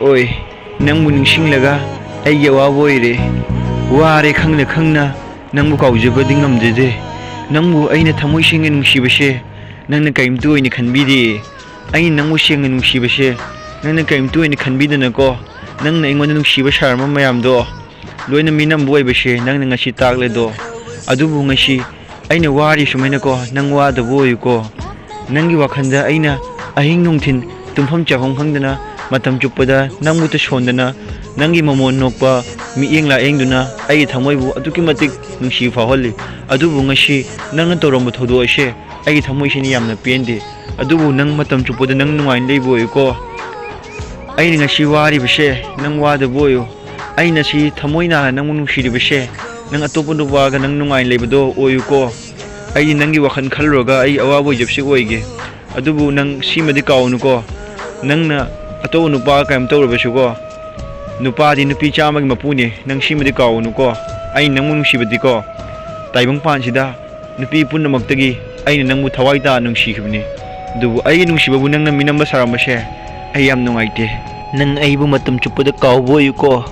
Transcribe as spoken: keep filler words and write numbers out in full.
ꯑꯣꯏ, ꯅꯪꯕꯨ ꯅꯤꯡꯁꯤꯡꯂꯒ ꯑꯩꯒꯤ ꯑꯋꯥꯕ ꯑꯣꯏꯔꯦ꯫ ꯋꯥꯔꯦ ꯈꯪꯅ ꯈꯪꯅ ꯅꯪꯕꯨ ꯀꯥꯎꯖꯕꯗꯤ ꯉꯝꯖꯗꯦ꯫ ꯅꯪꯕꯨ ꯑꯩꯅ ꯊꯃꯣꯏ ꯁꯦꯡꯅ ꯅꯨꯡꯁꯤꯕꯁꯦ ꯅꯪꯅ ꯀꯔꯤꯝꯇ ꯑꯣꯏꯅ ꯈꯟꯕꯤꯗꯦ꯫ ꯑꯩꯅ ꯅꯪꯕꯨ ꯁꯦꯡꯅ ꯅꯨꯡꯁꯤꯕꯁꯦ ꯅꯪꯅ ꯀꯔꯤꯝꯇ ꯑꯣꯏꯅ ꯈꯟꯕꯤꯗꯅꯀꯣ, ꯅꯪꯅ ꯑꯩꯉꯣꯟꯗ ꯅꯨꯡꯁꯤꯕ ꯁꯥꯔꯝꯕ ꯃꯌꯥꯝꯗꯣ ꯂꯣꯏꯅ ꯃꯤꯅꯝꯕ ꯑꯣꯏꯕꯁꯦ ꯅꯪꯅ ꯉꯁꯤ ꯇꯥꯛꯂꯦꯗꯣ꯫ ꯑꯗꯨꯕꯨ ꯉꯁꯤ ꯑꯩꯅ ꯋꯥꯔꯤ ꯁꯨꯃꯥꯏꯅꯀꯣ, ꯅꯪ ꯋꯥꯗꯕ ꯑꯣꯏꯌꯨꯀꯣ꯫ ꯅꯪꯒꯤ ꯋꯥꯈꯜꯗ ꯑꯩꯅ ꯑꯍꯤꯡ ꯅꯨꯡꯊꯤꯜ ꯇꯨꯝꯐꯝ ꯆꯥꯐꯝ ꯈꯪꯗꯅ ꯃꯇꯝ ꯆꯨꯞꯄꯗ ꯅꯪꯕꯨ ꯇꯁꯣꯟꯗꯅ ꯅꯪꯒꯤ ꯃꯃꯣꯟ ꯅꯣꯛꯄ ꯃꯤꯠꯌꯦꯡ ꯂꯥꯛꯌꯦꯡꯗꯨꯅ ꯑꯩꯒꯤ ꯊꯃꯣꯏꯕꯨ ꯑꯗꯨꯛꯀꯤ ꯃꯇꯤꯛ ꯅꯨꯡꯁꯤꯕ ꯐꯥꯎꯍꯜꯂꯤ꯫ ꯑꯗꯨꯕꯨ ꯉꯁꯤ ꯅꯪꯅ ꯇꯧꯔꯝꯕ ꯊꯧꯗꯣꯛ ꯑꯁꯦ ꯑꯩꯒꯤ ꯊꯃꯣꯏꯁꯤꯅ ꯌꯥꯝꯅ ꯄꯦꯟꯗꯦ꯫ ꯑꯗꯨꯕꯨ ꯅꯪ ꯃꯇꯝ ꯆꯨꯞꯄꯗ ꯅꯪ ꯅꯨꯡꯉꯥꯏꯅ ꯂꯩꯕ ꯑꯣꯏꯌꯨꯀꯣ꯫ ꯑꯩꯅ ꯉꯁꯤ ꯋꯥꯔꯤꯕꯁꯦ ꯅꯪ ꯋꯥꯗꯕ ꯑꯣꯏꯌꯨ꯫ ꯑꯩꯅ ꯁꯤ ꯊꯃꯣꯏ ꯅꯥꯅ ꯅꯪꯕꯨ ꯅꯨꯡꯁꯤꯔꯤꯕꯁꯦ ꯅꯪ ꯑꯇꯣꯞꯄ ꯅꯨꯄꯥꯒ ꯅꯪ ꯅꯨꯡꯉꯥꯏꯅ ꯂꯩꯕꯗꯣ ꯑꯣꯏꯌꯨꯀꯣ꯫ ꯑꯩꯗꯤ ꯅꯪꯒꯤ ꯋꯥꯈꯜ ꯈꯜꯂꯨꯔꯒ ꯑꯩ ꯑꯋꯥꯕ ꯑꯣꯏꯖꯕꯁꯤ ꯑꯣꯏꯒꯦ꯫ ꯑꯗꯨꯕꯨ ꯅꯪ ꯁꯤꯃꯗꯤ ꯀꯥꯎꯅꯨꯀꯣ, ꯅꯪꯅ ꯑꯇꯣꯞꯄ ꯅꯨꯄꯥ ꯀꯔꯤꯝ ꯇꯧꯔꯕꯁꯨꯀꯣ, ꯅꯨꯄꯥꯗꯤ ꯅꯨꯄꯤ ꯆꯥꯝꯃꯒꯤ ꯃꯄꯨꯅꯦ꯫ ꯅꯪ ꯁꯤꯃꯗꯤ ꯀꯥꯎꯅꯨꯀꯣ꯫ ꯑꯩꯅ ꯅꯪꯕꯨ ꯅꯨꯡꯁꯤꯕꯗꯤꯀꯣ, ꯇꯥꯏꯕꯪ ꯄꯥꯟꯁꯤꯗ ꯅꯨꯄꯤ ꯄꯨꯝꯅꯃꯛꯇꯒꯤ ꯑꯩꯅ ꯅꯪꯕꯨ ꯊꯋꯥꯏ ꯇꯥꯅ ꯅꯨꯡꯁꯤꯈꯤꯕꯅꯤ꯫ ꯑꯗꯨꯕꯨ ꯑꯩꯒꯤ ꯅꯨꯡꯁꯤꯕꯕꯨ ꯅꯪꯅ ꯃꯤꯅꯝꯕ ꯁꯥꯔꯝꯕꯁꯦ ꯑꯩ ꯌꯥꯝ ꯅꯨꯡꯉꯥꯏꯇꯦ꯫ ꯅꯪ ꯑꯩꯕꯨ ꯃꯇꯝ ꯆꯨꯞꯄꯗ ꯀꯥꯎꯕ ꯑꯣꯏꯌꯨꯀꯣ꯫